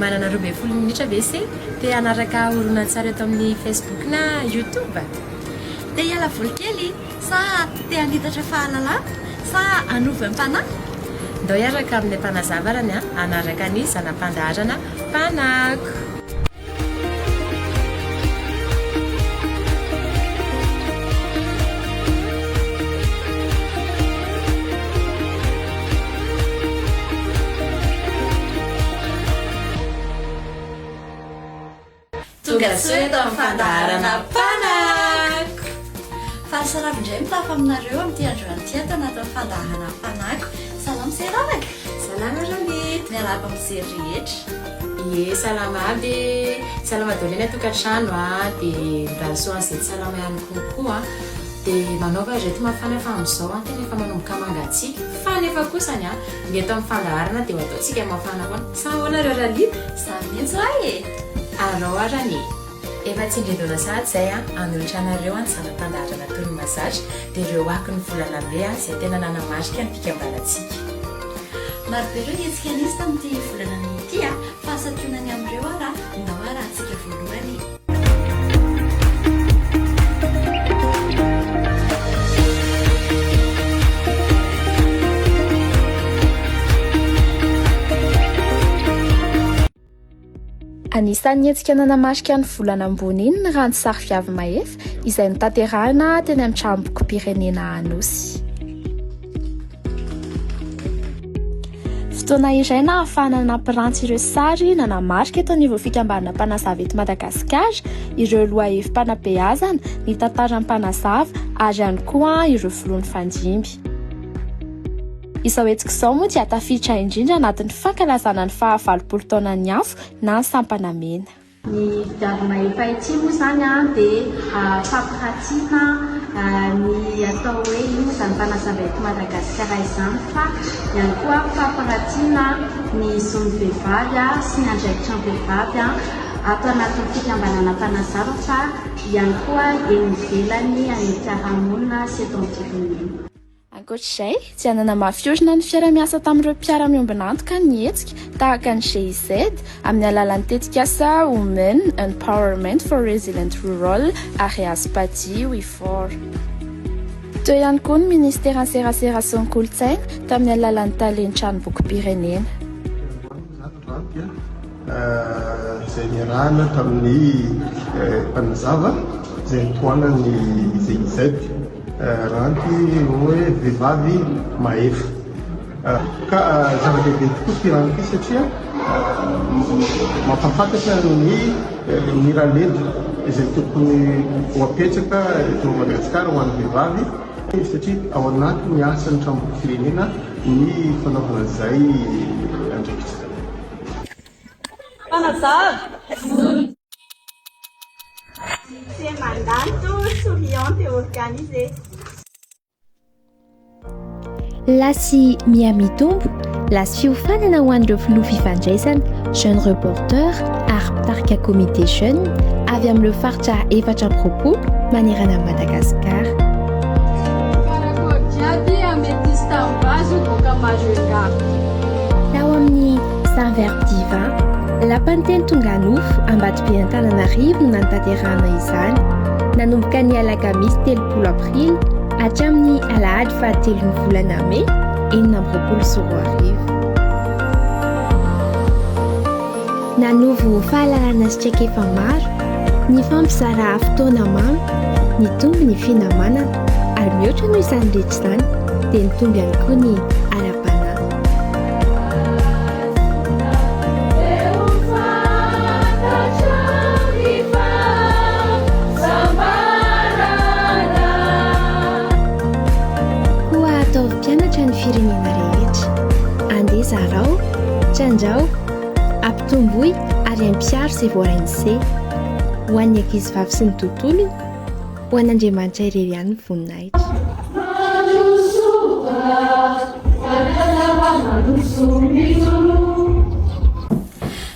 Manana 12 minitra ve se te hanaraka horonantsary eto amin'ny Facebook na YouTube? Te hiala voly kely sa te hanitatra fahalalana sa hanovo aim-panahy? Ndao hiaraka amin'ny mpanazava rany hanaraka ny zana-pandaharana Mpanako. Tongasoa eto amin'ny fandaharana Mpanako! Faly sy ravo indray mitafa aminareo amin'ity androany ity ato anatin'ny fandaharana Mpanako. Salama Seranaka! Salama Rami! Miarahaba mijery rehetra! Ie, salama aby e! Salama daholo any an-tokantrano a, dia mirary soa an'izay tsy salama ihany koa koa. Dia manaova ry reto mafana fa amin'izao an, tena efa manomboka mangatsiaka. Fa nefa kosany an, ny eto amin'ny fandaharana dia ho ataontsika mafana foana. Sa ahoana reo Ralita? Izany mihitsy hoa e! Arao arany e! Efa tsindrin-daona sahady izay an, hanolotra anareo an ny zana-pandaharana toy ny mahazatra, dia ireo akon'ny volana mey an, izay tena nanamarika ny fikambanantsika. Marobe ireo hetsika nisy tamin'ity volana mey ity an, fa santionany amin'ireo ara, ndao arahantsika voalohany e! Anisan'ny hetsika nanamarika ny volana ambony iny ny ranty sary viavy mahefa izay notanterahina teny amin'ny tranombokim-pirenena Anosy. Fotoana iray nahafahana nampiranty ireo sary nanamarika eto anivon'ny fikambanana mpanazava eto Madagasikara, ireo lohahevi-panabeazana, ny tantaran'ny mpanazava ary ihany koa ireo filoha nifandimby. Izao hetsika izao moa dia tafiditra indrindra anatin'ny fankalazana ny faha 80 taonan'ny afo na ny sampana mena. Ny Viavy Mahefa ity moa izany dia fampiratiana ny atao hoe inona izany mpanazava eto Madagasikara izany fa ihany koa fampiratiana ny zon'ny vehivavy sy ny andraikitry ny vehivavy ato anatin'ny fikambanana mpanazava fa ihany koa eny ivelany any amin'ny fiarahamonina sy eto amin'ny firenena. Ankoatra izay, dia nanamafy orina ny fiara-miasa tamin'ireo mpiara-miombon'antoka ny hetsika, tahaka ny GIZ, amin'ny alalan'ny tetikasa Women Empowerment for Resilient Rural Areas Padi WIFOR. Teo ihany koa ny Ministeran'ny Serasera sy ny Kolontsaina, tamin'ny alalan'ny Talen'ny Tranombokim-pirenena. Izay niarahana tamin'ny mpanazava izay notohanan'ny GIZ. Ranty hoe vehivavy mahefa. Ka zava-dehibe tokoa ity ranty ity satria mampahafantatra ny miralenta izay tokony ho apetraka eto Madagasikara ho an'ny vehivavy satria ao anatin'ny asan'ny tranombokim-pirenena ny fanaovana izay andraikitra izay. Mpanazava! Lycée Mandanto, souriante et organisée. Lasy miha-mitombo, lasy fiofanana ho an'ireo filoha fifandraisana, jeune reporter ary mpitarika comité jeune avy amin'ireo faritra 24 manerana an'i Madagasikara. Karakôry jiaby amethyste ambazo boaka Majunga. Tao amin'ny Saint Verbe Divin, Lapan'ny Teny Tonga Nofo, Ambatobe Antananarivo no nanatanterahana izany, nanomboka ny alakamisy 30 aprily hatramin'ny alahady fahatelon'ny volana mey 2026. Nanovo fahalalana sy traikefa maro, nifampizara fotoana mamy, nitombo ny finamanana ary mihoatra noho izany rehetra izany dia nitombo ihany koa ny ara-panahy. Koa ataovy mpianatra ny firenena rehetra. Andeha zarao, trandraho, ampitomboy ary ampiharo izay voarain'i Se. Ho an'ny ankizivavy sy ny tontolony, ho an'Andriamanitra irery ihany ny voninahitra.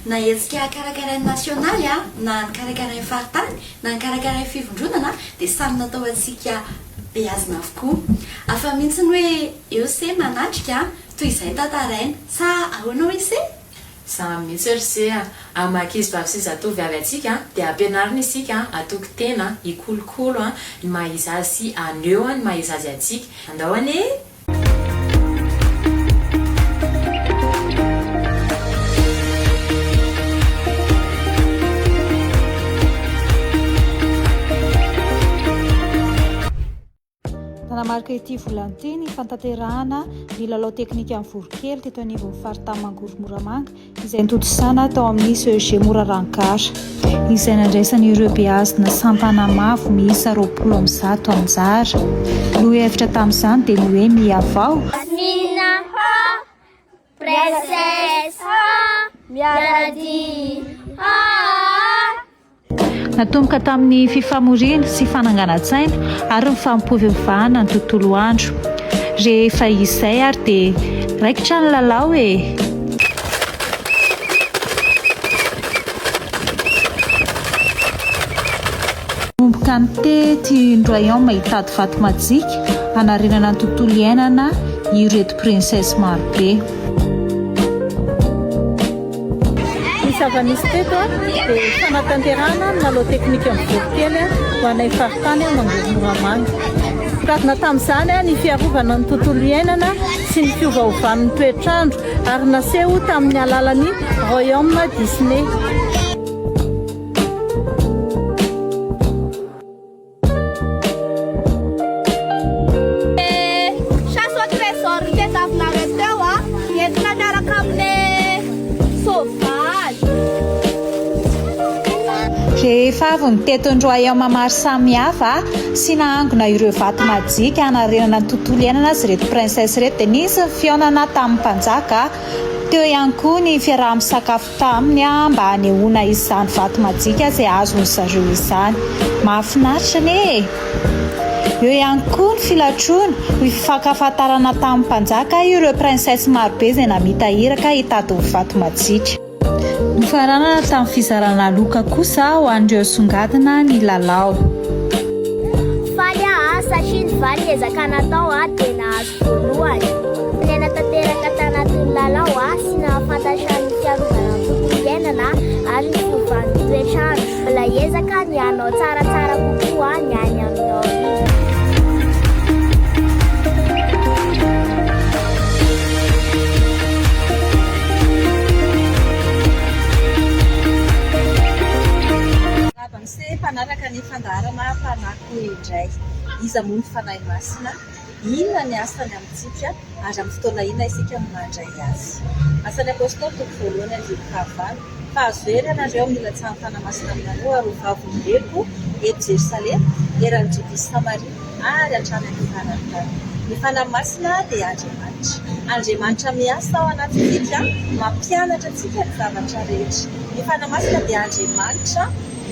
Na hetsika karakarain'ny nasionaly na ny karakarain'ny faritany na ny karakarain'ny fivondronana dia samy natao antsika beazina avokoa. Hafa mihitsy ny hoe eo se manatrika toy izay tantaraina. Sa ahoana hoy se? Zany mihitsy ry se a! Amin'ny maha ankizivavy sy zatovovavy antsika dia ampianarina isika hatoky tena, hikolokolo ny maha izy azy sy haneho ny maha izy azy antsika. Andao anie e! Nanamarika ity volana ity ny fanatanterahana ny lalao teknikan'ny voronkely teto anivon'ny faritany Mangoro Moramanga izay notontosana tao amin'ny CEG Morarankara, izay nandraisan'ireo beazina sampana mavo miisa 120 anjara. Lohahevitra tamin'izany dia ny hoe Mihavao. Yasmina, ha, princesse, ha, miara-dia, ha. Natomboka tamin'ny fifamoriana sy fananganan-tsaina ary ny fanompoam-pivavahana ny tontolo andro. Rehefa izay ary dia raikitra ny lalao e! Nanomboka nitety ny Royaume hitady vato majika hanarenana ny tontolo iainana ireto princesse marobe. Ny zava-nisy teto dia fanatanterahana ny lalao teknika amin'ny voronkely ho anay faritany Mangoro Moramanga. Songadina tamin'izany ny fiarovana ny tontolo iainana sy ny fiovaovan'ny toetr'andro ary naseho tamin'ny alalan'ny Royaume Disney. Chasse au trésor tadiavinareo teo a, entina miaraka amin'le soavaly. Rehefa avy nitety ny royaume maro samihafa sy nahangona ireo vato majika hanarenana ny tontolo iainana aza ireto princesse ireto dia nisy ny fihaonana tamin'ny mpanjaka, teo ihany koa ny fiaraha-misakafo taminy mba hanehoana izany vato majika izay azon-dry zareo izany. Mahafinaritra anie e! Eo ihany koa ny filatroana, ho fifankafantarana tamin'ny mpanjaka ireo princesse marobe izay namita iraka hitady ny vato majika. Nofaranana tamin'ny fizarana loka kosa ho an'ireo songadina ny lalao. Faly aho satria nivaly ny ezaka natao dia nahazo Voalohany, niaina tanteraka tanatin'ny lalao sy nahafantatra ny fiarovana ny tontolo iainana ary ny fiovan'ny toetr'andro. Mbola hiezaka ny hanao tsaratsara kokoa ny any amin'ny aoriana. Miarahaba an'se mpanaraka ny fandaharana Mpanako indray. Iza moa ny Fanahy Masina? Inona ny asany amintsika ary amin'ny fotoana inona isika no mandray azy? Asan'ny Apostoly toko voalohany andininy fahavalo, Fa azo hery ianareo amin'ny hilatsahan'ny Fanahy Masina aminareo ary ho vavolombeloko eto Jerosalema, eran'i Jodia sy Samaria ary hatrany amin'ny faran'ny tany. Ny Fanahy Masina dia Andriamanitra. Andriamanitra miasa ao anatintsika, mampianatra antsika ny zavatra rehetra. Ny Fanahy Masina dia Andriamanitra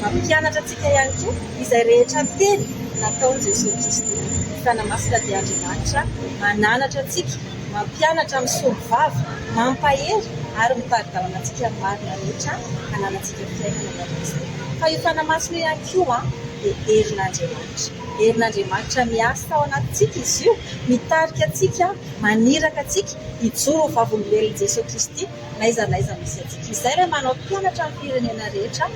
mampianatra antsika ihany koa izay rehetra teny nataon'i Jesoa Kristy. Ny Fanahy Masina dia Andriamanitra mananatra antsika, mampianatra, misolo vava, mampahery ary mitari-dalana antsika amin'ny marina rehetra hananantsika fiainana mandrakizay. Fa io Fanahy Masina io ihany koa dia herin'Andriamanitra. Herin'Andriamanitra miasa ao anatintsika izy io, mitarika antsika, maniraka antsika hijoro ho vavolombelon'i Jesoa Kristy n'aiza n'aiza misy antsika. Izay ilay manao mpianatra ny firenena rehetra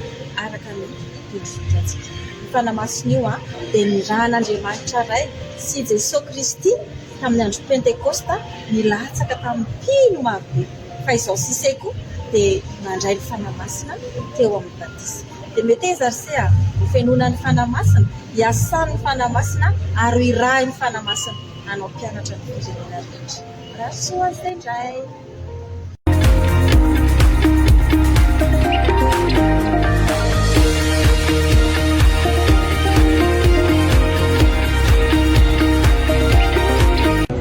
araka ny tondrozotra antsika. Io Fanahy Masina io dia nirahan'Andriamanitra Ray sy Jesoa Kristy tamin'ny andro Pentekosta nilatsaka tamin'ny mpino marobe. Fa izao sisa koa dia nandray ny Fanahy Masina teo amin'ny batisa. Dia meteza ry se a! Ho fenoina ny Fanahy Masina, hiasan'ny Fanahy Masina ary ho irahin'ny Fanahy Masina hanao mpianatra ny firenena rehetra. Mirary soa an'se indray!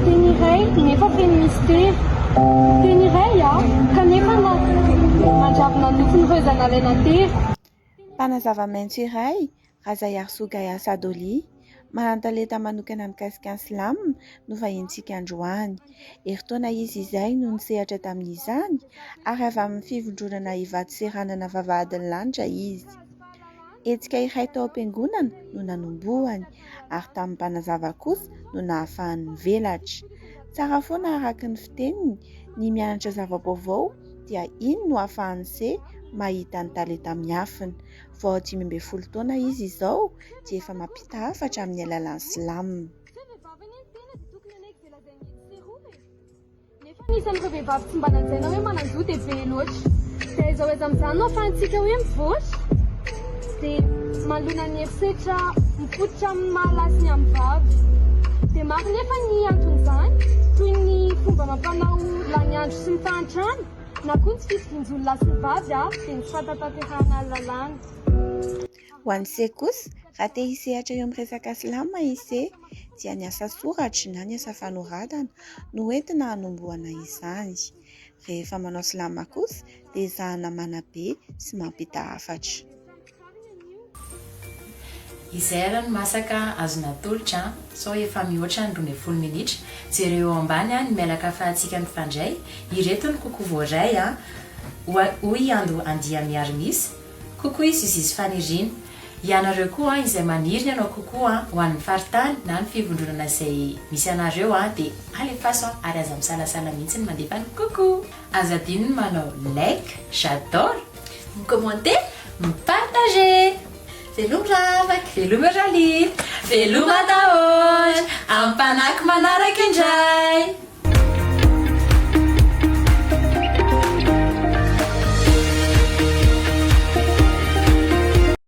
Teny iray nefa feno mistery. Teny iray kanefa nandravona ny nofin'ireo izay nalaina an-tery. Mpanazava maitso iray, Razaiarisoa Gaia Sadoli, manan-talenta manokana mikasika ny slam no vahinintsika androany. Herintaona izy izay no nisehatra tamin'izany ary avy amin'ny fivondronana Ivato Seranana Vavahadin'ny Lanitra izy. Hetsika iray tao am-piangonana no nanombohany ary tamin'ny mpanazava kosa no nahafahany nivelatra. Tsara foana araka ny fiteniny ny mianatra zava-baovao. dia iny no ahafahan'i Se mahita ny talenta miafina. Vao 15 taona izy izao dia efa mampita hafatra amin'ny alalan'ny slam. Nefa ny isan'ireo vehivavy tsy mba lazaina hoe manan-jo dia be loatra. Dia aiza ho aiza amin'izany no ahafahantsika hoe mivoatra? Dia manoloana ny herisetra mifototra amin'ny maha lahy sy ny amin'ny vavy. Dia maro nefa ny anton'izany, toy ny fomba amam-panao lany andro sy ny fahantrana, na koa ny tsy fitovian-jon'ny lahy sy ny vavy, dia ny tsy fahatanterahana ny lalàna. Ho an'i Se kosa, raha te hisehatra eo amin'ny resaka slam i Se, dia ny asa soratra na ny asa fanoratana no entina hanombohana izany. Rehefa manao slam kosa dia ezahana manabe sy mampita hafatra. Izay ary ny masaka azo natolotra an, sao efa mihoatra ny 12 minitra, jereo eo ambany an ny mailaka afahantsika mifandray, ireto ny coucou voaray an, hoy i Ando Andiamiarimisa, Coucou i Suzy sy Faniriana. Ianareo koa izay maniry ny hanao coucou ho an'ny faritany na ny fivondronana izay misy anareo dia alefaso ary aza misalasala mihitsy ny mandefa ny coucou. Aza adino ny manao like, j'adore, mi-commenter, mi-partager. Veloma ravaka. Veloma Ralita. Veloma daholo. Ampanako manaraka indray.